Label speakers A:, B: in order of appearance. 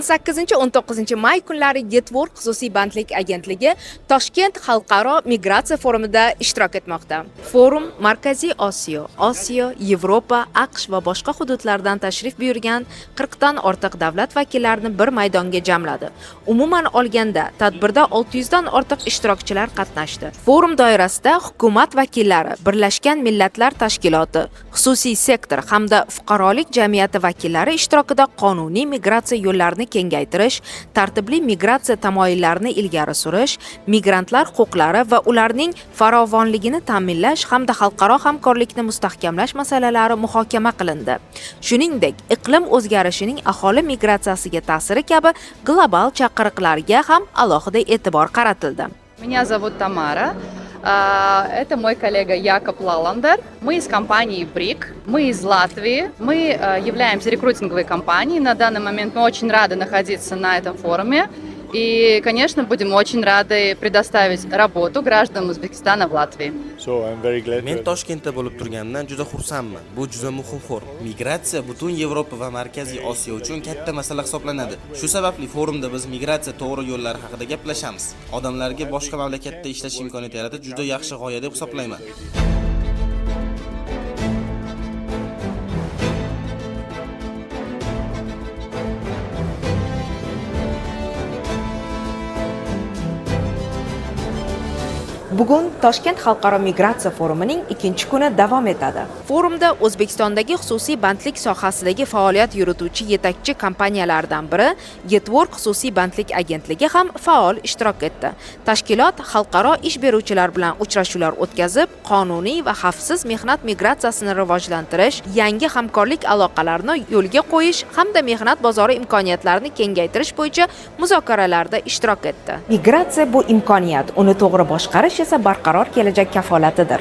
A: 18-19 may kunlari Getwork xususiy bandlik agentligi Toshkent xalqaro migratsiya forumida ishtirok etmoqda. Forum Markaziy Osiyo, Osiyo, Yevropa, AQSh va boshqa hududlardan tashrif buyurgan 40 dan ortiq davlat vakillarini bir maydonga jamladi. Umuman olganda, tadbirda 600 dan ortiq ishtirokchilar qatnashdi. Forum doirasida hukumat vakillari, Birlashgan Millatlar Tashkiloti, xususiy sektor hamda fuqarolik jamiyati vakillari ishtirokida qonuniy migratsiya yo'llarini kengaytirish, tartibli migratsiya tamoyillarini ilgari surish, migrantlar huquqlari va ularning farovonligini ta'minlash hamda xalqaro hamkorlikni mustahkamlash masalalari muhokama qilindi. Shuningdek, iqlim o'zgarishining aholi migratsiyasiga ta'siri kabi global chaqiriqlarga ham alohida e'tibor qaratildi.
B: Меня зовут Тамара. Это мой коллега Якоб Лаландер. Мы из компании Брик. Мы из Латвии. Мы являемся рекрутинговой компанией. На данный момент мы очень рады находиться на этом форуме. И, конечно, будем очень рады предоставить работу гражданам Узбекистана в Латвии.
C: So I'm very glad
D: Men
C: to
D: Toshkentda bo'lib turganimdan juda xursandman. Bu juda muhim forum. Migratsiya butun Yevropa va Markaziy Osiyo uchun katta masala hisoblanadi. Shu sababli forumda biz migratsiya to'g'ri yo'llari haqida gaplashamiz. Odamlarga boshqa mamlakatda ishlash imkoniyati yaratish juda yaxshi g'oya deb hisoblayman.
A: Bugun Toshkent xalqaro migratsiya forumining ikkinchi kuni davom etadi. Forumda O'zbekistondagi xususiy bandlik sohasidagi faoliyat yurituvchi yetakchi kompaniyalardan biri Getwork xususiy bandlik agentligi ham faol ishtirok etdi. Tashkilot xalqaro ish beruvchilar bilan uchrashuvlar o'tkazib, qonuniy va xavfsiz mehnat migratsiyasini rivojlantirish, yangi hamkorlik aloqalarini yo'lga qo'yish hamda mehnat bozori imkoniyatlarini kengaytirish bo'yicha muzokaralarda ishtirok etdi. Migratsiya bu imkoniyat, uni to'g'ri boshqarish esa barqaror kelajak kafolatidir.